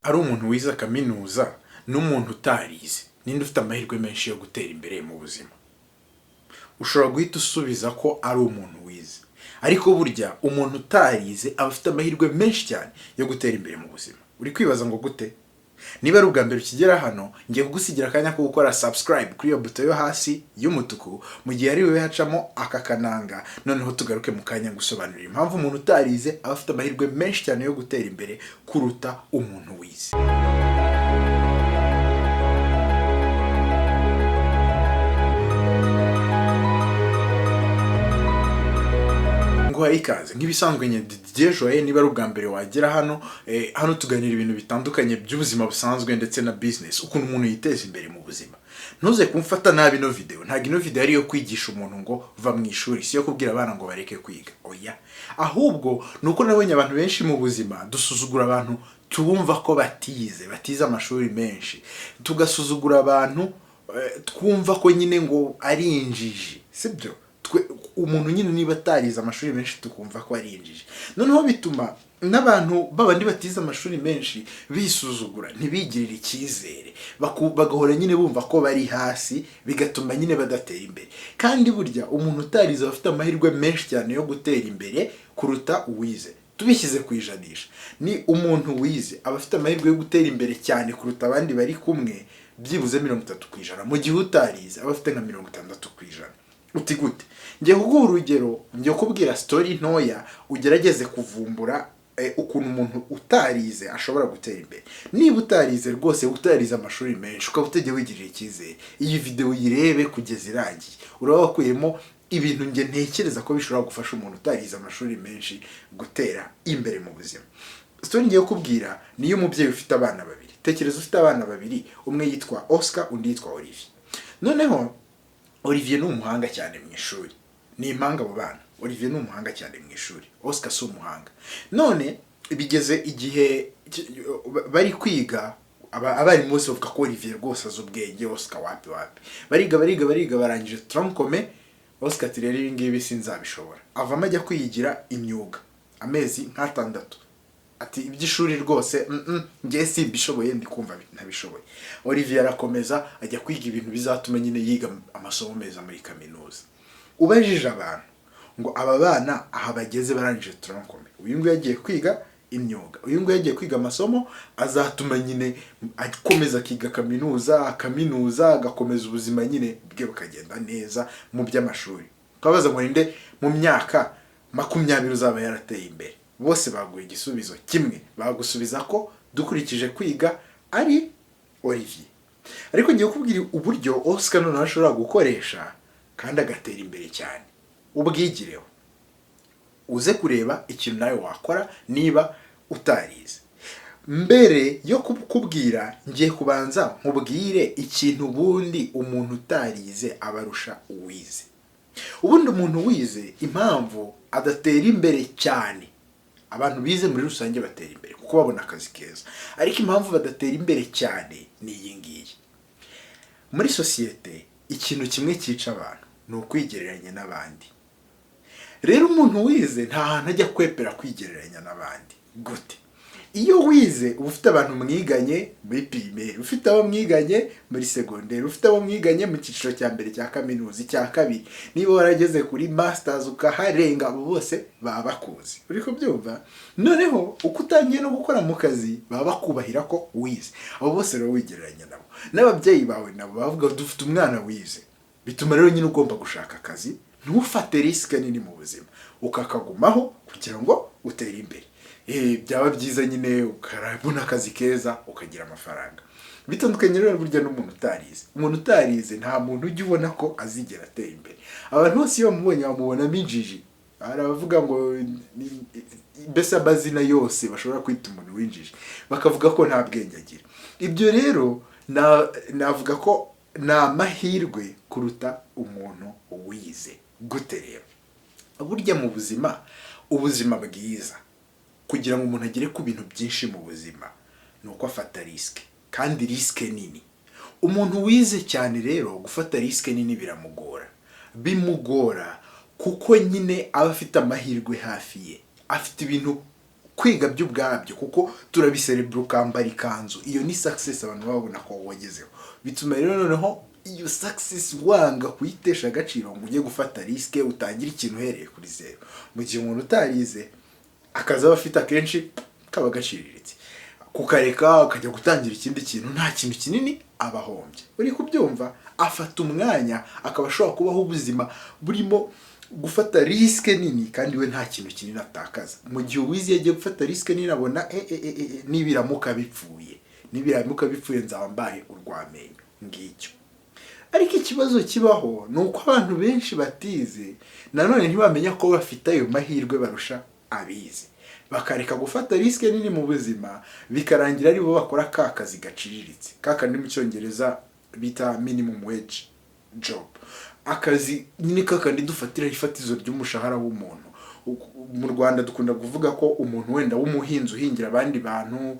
Ari umuntu wize kaminuza n'umuntu utarize, ninde ufite amahirwe menshi yo gutera imbere mu buzima? Ushobora guhita usubiza ko ari umuntu wize, ariko burya umuntu utarize aba afite amahirwe menshi cyane yo gutera imbere mu buzima. Uri kwibaza ngo gute? Niba ari ubwa mbere ukigera hano, ngiye kugusigira akanya ko gukora subscribe kuri iyo buto yo hasi y'umutuku, mu gihe ari wowe hacamo aka kananga. Noneho tugaruke mu kanya gusobanurira impamvu umuntu utarize aba afite amahirwe menshi cyane yo gutera imbere kuruta umuntu wize. Nguhaye ikaze nk'ibisanzwe, nye Didier Joye. Niba ari ubwa mbere wagera hano, hano tuganira ibintu bitandukanye by'ubuzima busanzwe ndetse na business, ukuntu umuntu yiteza imbere mu buzima. Ntuze kumfata nabi, ino video ntabwo ino video ari iyo kwigisha umuntu ngo va mu ishuri, si iyo kubwira abana ngo bareke kwiga, oya. Ahubwo ni uko nabonye abantu benshi mu buzima dusuzugura abantu tubumva ko batize amashuri menshi, tugasuzugura abantu twumva ko nyine ngo ari injiji, sibyo? Twe umuntu nyine niba atarize amashuri menshi tukumva ko ari injiji. Noneho bituma n'abantu babandi batize amashuri menshi bisuzugura, ntibigirire icyizere, bagahora nyine bumva ko bari hasi, bigatuma nyine badatera imbere. Kandi burya umuntu utarize aba afite amahirwe menshi cyane yo gutera imbere kuruta uwize. Tubishyize ku ijanisha, ni umuntu wize aba afite amahirwe yo gutera imbere cyane kuruta abandi bari kumwe byibuze 30%, mu gihe utarize aba afite nka 60%. Uti gute? Ngiye kuguha urugero, ngiye kukubwira story ntoya, ugerageze kuvumbura ukuntu umuntu utarize ashobora gutera imbere. Niba utarize rwose, utarize amashuri menshi, ukaba utajya wigirira icyizere, iyi video uyirebe kugeza irangiye, uraba wakuyemo ibintu nge ntekereza ko bishobora gufasha umuntu utarize amashuri menshi gutera imbere mu buzima. Story ngiye kukubwira niyo umubyeyi ufite abana babiri. Tekereza ufite abana babiri, umwe yitwa Oscar, undi yitwa Olivier. Noneho Olivier ni umuhanga cyane mu ishuri, ni impanga abo bana. Olivier ni umuhanga cyane mu ishuri, Oscar si umuhanga. None bigeze igihe bari kwiga, abarimu bose bavuga ko Olivier rwose azi ubwenge, Oscar wapi wapi. Bariga, bariga, bariga, barangije tronc commun. Oscar ati: "Rero ibi ngibi sinzabishobora." Avamo ajya kwiyigira imyuga amezi nk'atandatu, ati: "Iby'ishuri rwose njye simbishoboye, ndi kumva ntabishoboye." Olivier arakomeza ajya kwiga ibintu bizatuma nyine yiga amasomo meza muri kaminuza. Ubajije abantu ngo aba bana aha bageze barangije tronc commun, uyu nguyu yagiye kwiga imyuga, uyu nguyu yagiye kwiga amasomo azatuma nyine akomeza akiga kaminuza, akaminuza, agakomeza ubuzima nyine bwe bukagenda neza mu by'amashuri, ukabaza ngo ninde mu myaka 20 uzaba yarateye imbere, bose baguha igisubizo kimwe, bagusubiza ko dukurikije kwiga ari Olivier. Ariko ngiye kukubwira uburyo Oscar noneho ashobora gukoresha kandi agatera imbere cyane, ubwigireho, uze kureba ikintu nawe wakora niba utarize. Mbere yo kukubwira, ngiye kubanza nkubwire ikintu ubundi umuntu utarize abarusha uwize. Ubundi umuntu wize impamvu adatera imbere cyane, abantu bize muri rusange batera imbere kuko babona akazi keza, ariko impamvu badatera imbere cyane ni iyi ngiyi: muri sosiyete ikintu kimwe cyica abantu ni ukwigereranya n'abandi. Rero umuntu wize nta hantu ajya kwepera kwigereranya n'abandi. Gute? Iyo wize uba ufite abantu mwiganye muri primaire, ufite abo mwiganye muri segonderi, ufite abo mwiganye mu cyiciro cya mbere cya kaminuza, icya kabiri, niba warageze kuri masters ukaharenga, abo bose baba bakuzi. Uri kubyumva? Noneho uko utangiye no gukora mu kazi, baba bakubahira ko wize. Abo bose rero wigereranya nabo, n'ababyeyi bawe nabo bavuga: "Dufite umwana wize." Bituma rero nyine ugomba gushaka akazi, ntufate risk nini mu buzima, ukakagumaho kugira ngo utere imbere. Byaba byiza nyine ukabona akazi keza, ukagira amafaranga. Bitandukanye rero burya n'umuntu utarize. Umuntu utarize nta muntu ujya ubona ko azigera atera imbere. Abantu bose iyo bamubonye bamubonamo injiji. Hari abavuga ngo mbese amazina yose bashobora kwita umuntu w'injiji, bakavuga ko nta bwenge agira. Ibyo rero navuga ko ni amahirwe kuruta umuntu wize. Gute rero? Burya mu buzima, ubuzima bwiza, kugira ngo umuntu agere ku bintu byinshi mu buzima, ni uko afata risk, kandi risk nini. Umuntu wize cyane rero gufata risk nini biramugora. Bimugora kuko nyine aba afite amahirwe hafi ye, afite ibintu Kwiga byo ubwabyo, kuko turabiserebura, ukambara ikanzu, iyo ni success abantu babona ko wagezeho. Bituma rero noneho iyo success wanga kuyitesha agaciro ngo ujye gufata risk, utangire ikintu uhereye kuri zero. Mu gihe umuntu utarize, akazi aba afite akenshi kaba gaciriritse, kukareka ukajya gutangira ikindi kintu nta kintu kinini aba ahombye. Uri kubyumva? Afata umwanya, akaba ashobora kubaho ubuzima burimo gufata risk nini kandi we nta kintu kinini atakaza. Mu gihe uwize yagiye gufata risk nini, abona nibiramuka bipfuye nzaba mbaye urw'amenyo. Ngicyo. Ariko ikibazo kibaho ni uko abantu benshi batize nanone ntibamenya ko bafite ayo mahirwe barusha abize, bakareka gufata risk nini mu buzima, bikarangira aribo bakora ka kazi gaciriritse, ka kandi mu Cyongereza bita minimum wage job, akazi nyine kakandi dufatiraho ifatizo ry'umushahara w'umuntu. Mu Rwanda dukunda kuvuga ko umuntu wenda w'umuhinzi uhingira abandi bantu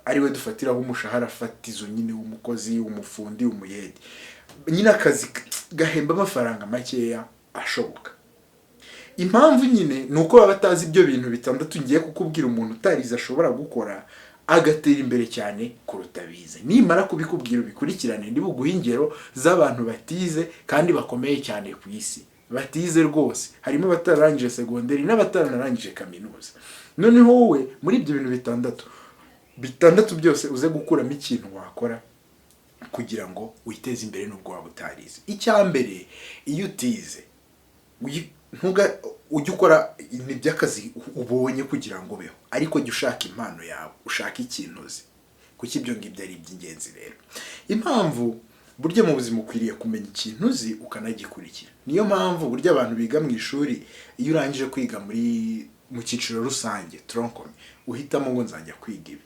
ariwe dufatiraho umushahara fatizo nyine w'umukozi, umufundi, umuyede, nyine akazi gahemba amafaranga makeya ashoboka. Impamvu nyine ni uko baba batazi ibyo bintu bitandatu ngiye kukubwira umuntu utarize ashobora gukora agatera imbere cyane kuruta abize. Nimara kubikubwira ubikurikirane, ndibuguhe ingero z'abantu batize kandi bakomeye cyane ku isi. Batize rwose, harimo abatararangije segonderi n'abataranarangije kaminuza. Noneho wowe muri ibyo bintu bitandatu byose uze gukuramo ikintu wakora kugira ngo witeze imbere nubwo waba utarize. Icya mbere, iyo utize, ujye ukora ibintu by'akazi ubonye kugira ngo ubeho, ariko jya ushaka impano yawe, ushaka ikintu uzi. Kuko ibyo ngibyo ari iby'ingenzi rero. Impamvu, burya mu buzima ukwiriye kumenya ikintu uzi ukanagikurikira. Niyo mpamvu burya abantu biga mu ishuri, iyo urangije kwiga mu cyiciro rusange, tronc commun, uhitamo ngo nzajya kwiga ibi,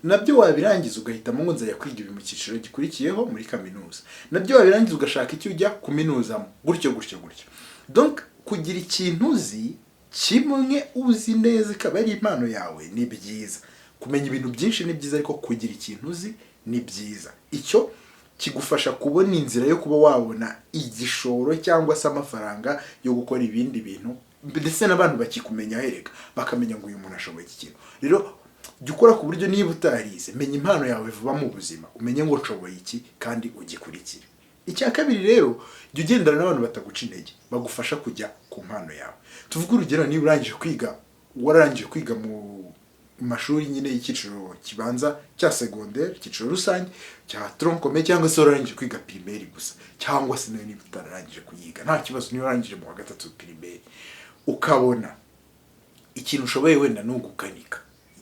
nabyo wabirangiza ugahitamo ngo nzajya kwiga ibi mu cyiciro gikurikiyeho muri kaminuza, nabyo wabirangiza ugashaka icyo ujya kuminuzamo, gutyo gutyo gutyo. Donc kugira ikintu uzi kimwe, uzi neza, ikaba ari impano yawe, ni byiza. Kumenya ibintu byinshi ni byiza, ariko kugira ikintu uzi ni byiza. Icyo kigufasha kubona inzira yo kuba wabona igishoro cyangwa se amafaranga yo gukora ibindi bintu, ndetse n'abantu bakikumenya hereka, bakamenya ngo uyu muntu ashoboye iki kintu. Rero jya ukora ku buryo niba utarize, menya impano yawe vuba mu buzima, umenye ngo nshoboye iki, kandi ugikurikire. Icya kabiri rero, jya ugendana n'abantu bataguca intege, bagufasha kujya ku mpano yawe. Tuvuge urugero, niba urangije kwiga, wararangije kwiga mu mashuri nyine y'icyiciro kibanza cya segonderi, icyiciro rusange cya tronc commun, cyangwa se wararangije kwiga primaire gusa, cyangwa se nayo niba utararangije kuyiga nta kibazo, niba warangije mu wa gatatu primaire, ukabona ikintu ushoboye wenda ni ugukanika,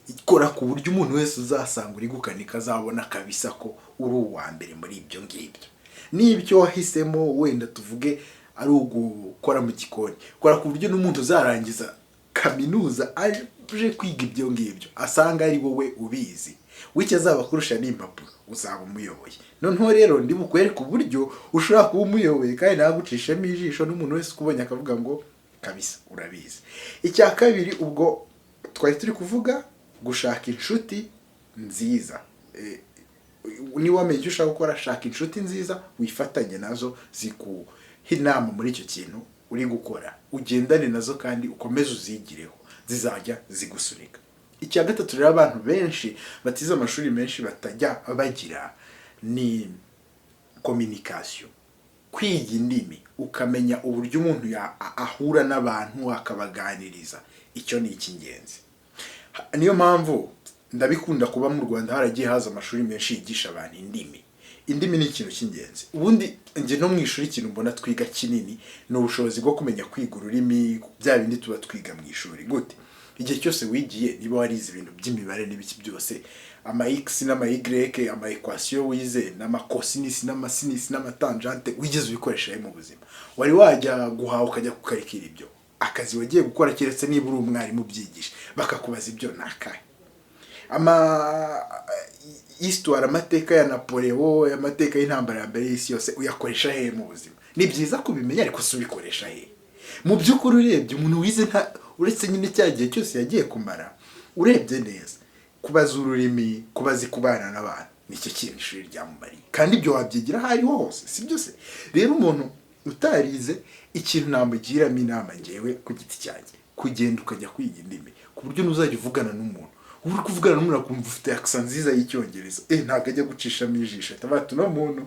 ikora ku buryo umuntu wese uzasanga uri gukanika azabona kabisa ko uri uwa mbere muri ibyo ngibyo. Niba icyo wahisemo wenda tuvuge ari ugukora mu gikoni, kora ku buryo n'umuntu uzarangiza kaminuza aje kwiga ibyo ngibyo asanga ari wowe ubizi. Wicyo azaba akurusha n'impapuro, uzaba umuyoboye. Noneho rero ndi bukwereke uburyo ushobora kuba umuyoboye kandi ntagucishemo ijisho, n'umuntu wese ukubonye akavuga ngo kabisa urabizi. Icya kabiri, ubwo twari turi kuvuga gushaka inshuti nziza. Niba wamenye icyo ushaka gukora, shaka inshuti nziza wifatanye nazo, zikuha inama muri icyo kintu uri gukora, ugendane nazo kandi ukomeze uzigireho, zizajya zigusunika. Icya gatatu rero, abantu benshi batize amashuri menshi batajya bagira ni communication, kwiga indimi, ukamenya uburyo umuntu ahura n'abantu akabaganiriza. Icyo ni icy'ingenzi. Niyo mpamvu ndabikunda kuba mu Rwanda haragiye haza amashuri menshi yigisha abantu indimi. Indimi ni ikintu cy'ingenzi. Ubundi njye no mu ishuri ikintu mbona twiga kinini ni ubushobozi bwo kumenya kwiga ururimi, bya bindi tuba twiga mu ishuri. Gute? Igihe cyose wigiye, niba warize ibintu by'imibare n'ibiki byose, ama x n'ama y, ama équation wize, n'ama cosinus n'ama sinus n'ama tangente, wigeze ubikoresha mu buzima? Wari wajya guhaha ukajya kukarikira ibyo akazi wagiye gukora, keretse niba uri umwarimu ubyigisha, bakakubaza ibyo, ni akahe? Ama histoire, amateka ya Napoleon, amateka y'intambara ya mbere y'isi yose, uyakoresha hehe mu buzima? Ni byiza kubimenya, ariko si ubikoresha hehe? Mu by'ukuri urebye umuntu wize, nta uretse nyine cya gihe cyose yagiye kumara, urebye neza, kubaza ururimi, kubazi kubana n'abantu, nicyo kintu ishuri ryamumariye. Kandi ibyo wabyigira aho ariho hose, si byo se? Rero umuntu utarize, ikintu namugiramo inama ngewe ku giti cyanjye, Kugenda ukajya kwiga indimi, ku buryo ntuzajya uvugana n'umuntu, uba uri kuvugana n'umuntu akumva ufite accent nziza y'Icyongereza, ntabwo ajya gucishamo ijisho, ahita avuga ati: "Uno muntu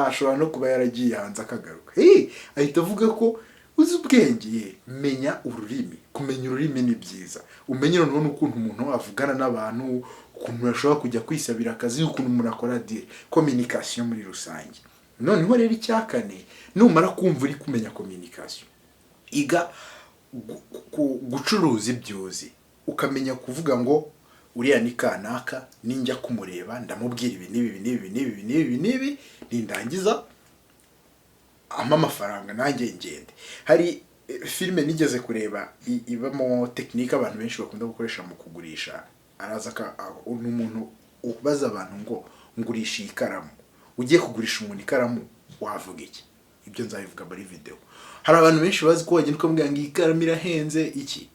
ashobora no kuba yaragiye hanze akagaruka." Ahita avuga ko uzi ubwenge. Ye, menya ururimi. Kumenya ururimi ni byiza, umenye noneho n'ukuntu umuntu avugana n'abantu, ukuntu ashobora kujya kwisabira akazi, ukuntu umuntu akora deal, communication muri rusange. Noneho rero icya kane, numara kumva uri kumenya communication, iga gucuruza ibyo uzi, ukamenya kuvuga ngo uriya ni kanaka, ninjya kumureba ndamubwira ibi n'ibi n'ibi n'ibi n'ibi n'ibi, nindangiza ampa amafaranga nanjye ngende. Hari filime nigeze kureba ibamo technique abantu benshi bakunda gukoresha mu kugurisha. Araza ni umuntu ubaza abantu ngo: "Ngurisha iyi karamu." Ugiye kugurisha umuntu ikaramu wavuga iki? Ibyo nzabivuga muri video. Hari abantu benshi bazi ko wagenda ukamubwira ngo iyi karamu irahenze iki.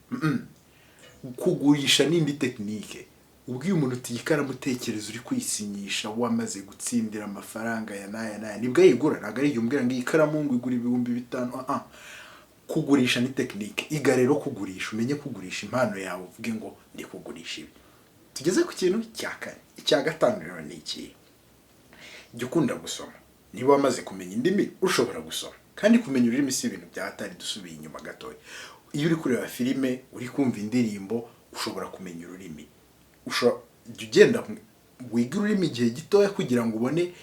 Kugurisha n'indi technique. Ubwiye umuntu uti: "Iyi karamu, utekereza uri kwisinyisha wamaze gutsindira amafaranga ya n'aya n'aya," nibwo ayigura. Ntabwo ari igihe umbwira ngo iyi karamu ngo igura 5000. Ah ah. Kugurisha ni technique. Iga rero kugurisha, umenye kugurisha impano yawe, uvuge ngo ndi kugurisha ibi. Tugeze ku kintu cya kane. Icya gatanu rero ni iki? Jya ukunda gusoma. Niba wamaze kumenya indimi, ushobora gusoma. Kandi kumenya ururimi si ibintu bya hatari. Dusubiye inyuma gatoya, iyo uri kureba filime, uri kumva indirimbo, ushobora kumenya ururimi. Ushobora jya ugenda wiga ururimi igihe gitoya kugira ngo ubone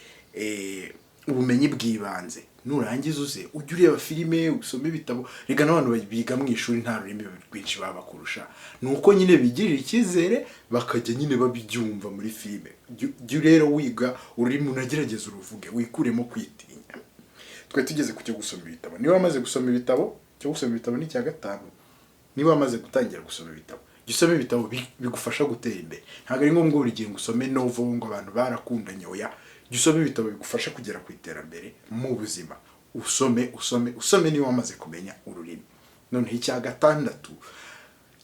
ubumenyi bw'ibanze. Nurangiza uze ujye ureba filime, usome ibitabo. Rega n'abantu biga mu ishuri nta rurimi rwinshi baba bakurusha, ni uko nyine bigirira icyizere, bakajya nyine babyumva muri filime. Jya rero wiga ururimi, unagerageza uruvuge, wikuremo kwitinya. Twari tugeze ku cyo gusoma ibitabo. Niba wamaze gusoma ibitabo, cyo gusoma ibitabo ni icya gatanu. Niba wamaze gutangira gusoma ibitabo, jya usoma ibitabo bigufasha gutera imbere. Ntabwo ari ngombwa buri gihe ngo usome novel ngo abantu barakundanye, oya. Jya usoma ibitabo bigufasha kugera ku iterambere mu buzima. Usome, usome, usome niba wamaze kumenya ururimi. Noneho icya gatandatu,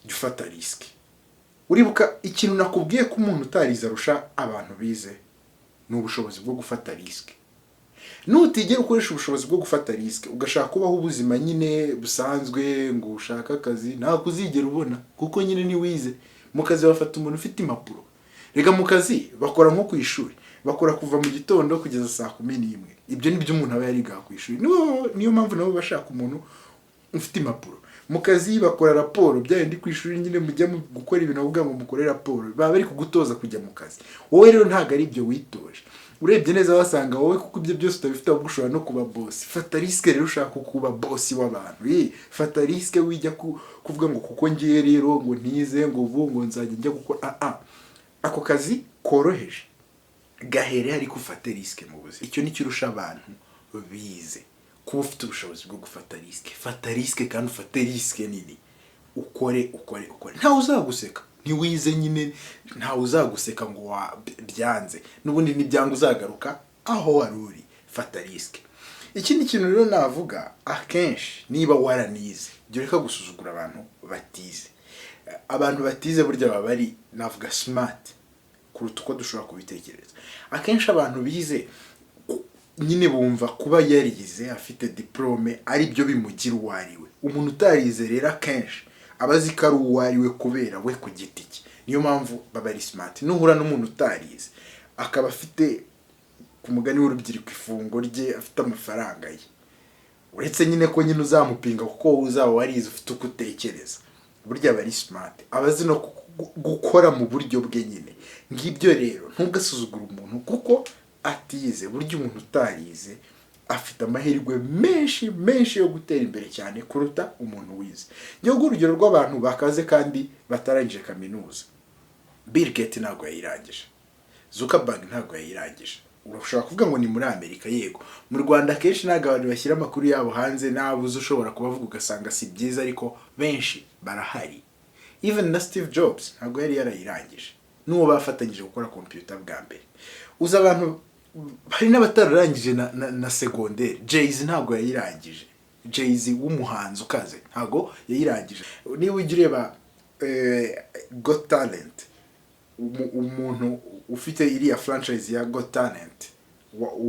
jya ufata risk. Uribuka ikintu nakubwiye ko umuntu utarize arusha abantu bize? Ni ubushobozi bwo gufata risk. Nutigera ukoresha ubushobozi bwo gufata risk, ugashaka kubaho ubuzima nyine busanzwe, ngo ushake akazi, ntabwo uzigera ubona, kuko nyine ntiwize. Mu kazi bafata umuntu ufite impapuro. Rega mu kazi bakora nko ku ishuri, bakora kuva mu gitondo kugeza saa 11. Ibyo ni byo umuntu aba yariga ku ishuri. Niyo mpamvu nabo bashaka umuntu ufite impapuro. Mu kazi bakora raporo, bya bindi ku ishuri nyine mujya gukora ibintu bavuga ngo mukore raporo, baba bari kugutoza kujya mu kazi. Wowe rero ntabwo ari ibyo witoje. Urebye neza wasanga wowe, kuko ibyo byose utabifite, ahubwo ushobora no kuba boss. Fata risk rero ushaka kuba boss w'abantu. Fata risk, wijya kuvuga ngo kuko ngiye rero ngo ntize, ngo ubu ngo nzajya njya gukora ako kazi koroheje gahere, ariko ufate risk mu buzima. Icyo nicyo urusha abantu bize, kuba ufite ubushobozi bwo gufata risk. Fata risk kandi ufate risk nini, ukore, ukore, ukore. Ntawe uzaguseka, ntiwize nyine, ntawe uzaguseka ngo wa byanze. N'ubundi nibyanga uzagaruka aho wari uri. Fata risk. Ikindi kintu rero navuga, akenshi niba waranize, jya ureka gusuzugura abantu batize. Abantu batize burya baba bari, navuga, smart kuruta uko dushobora kubitekereza. Akenshi abantu bize nyine bumva kuba yarize, afite diplôme, ari byo bimugira uwo ari we. Umuntu utarize rero akenshi aba azi ko ari uwo ari we kubera we ku giti cye. Niyo mpamvu baba ari smart. Nuhura n'umuntu utarize akaba afite, ku mugani w'urubyiruko, ifungo rye, afite amafaranga ye, uretse nyine ko nyine uzamupinga kuko wowe uzaba warize, ufite uko utekereza, burya aba ari smart, aba azi no gukora mu buryo bwe nyine. Ngibyo rero, ntugasuzugure umuntu kuko atize. Burya umuntu utarize afite amahirwe menshi menshi yo gutera imbere cyane kuruta umuntu wize. Njyewe urugero rw'abantu bakaze kandi batarangije kaminuza: Bill Gates ntabwo yayirangije, Zuckerberg ntabwo yayirangije. Urashobora kuvuga ngo ni muri Amerika, yego. Mu Rwanda akenshi ntabwo abantu bashyira amakuru yabo hanze, nawe uzi ushobora kubavuga ugasanga si byiza, ariko benshi barahari. Even na Steve Jobs ntabwo yari yarayirangije, n'uwo bafatanyije gukora computer bwa mbere. Uzi abantu hari n'abatararangije na segonderi. Jay-Z ntabwo yayirangije. Jay-Z w'umuhanzi ukaze ntabwo yayirangije. Niba ujya ureba Got Talent, umuntu ufite iriya franchise ya Got Talent.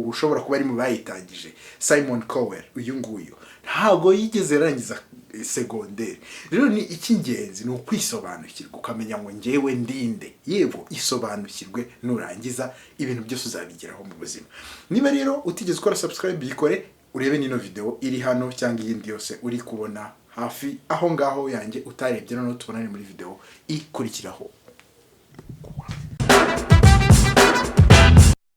Ushobora kuba ari mu bayitangije, Simon Cowell, uyu nguyu ntabwo yigeze arangiza segonderi. Rero ni icy'ingenzi ni ukwisobanukirwa, ukamenya ngo ngewe ndinde. Yego, isobanukirwe, nurangiza ibintu byose uzabigeraho mu buzima. Niba rero utigeze ukora subscribe, yikore, urebe n'ino video iri hano cyangwa iyindi yose uri kubona hafi aho ngaho yanjye utarebye. Noneho tubonane muri video ikurikiraho.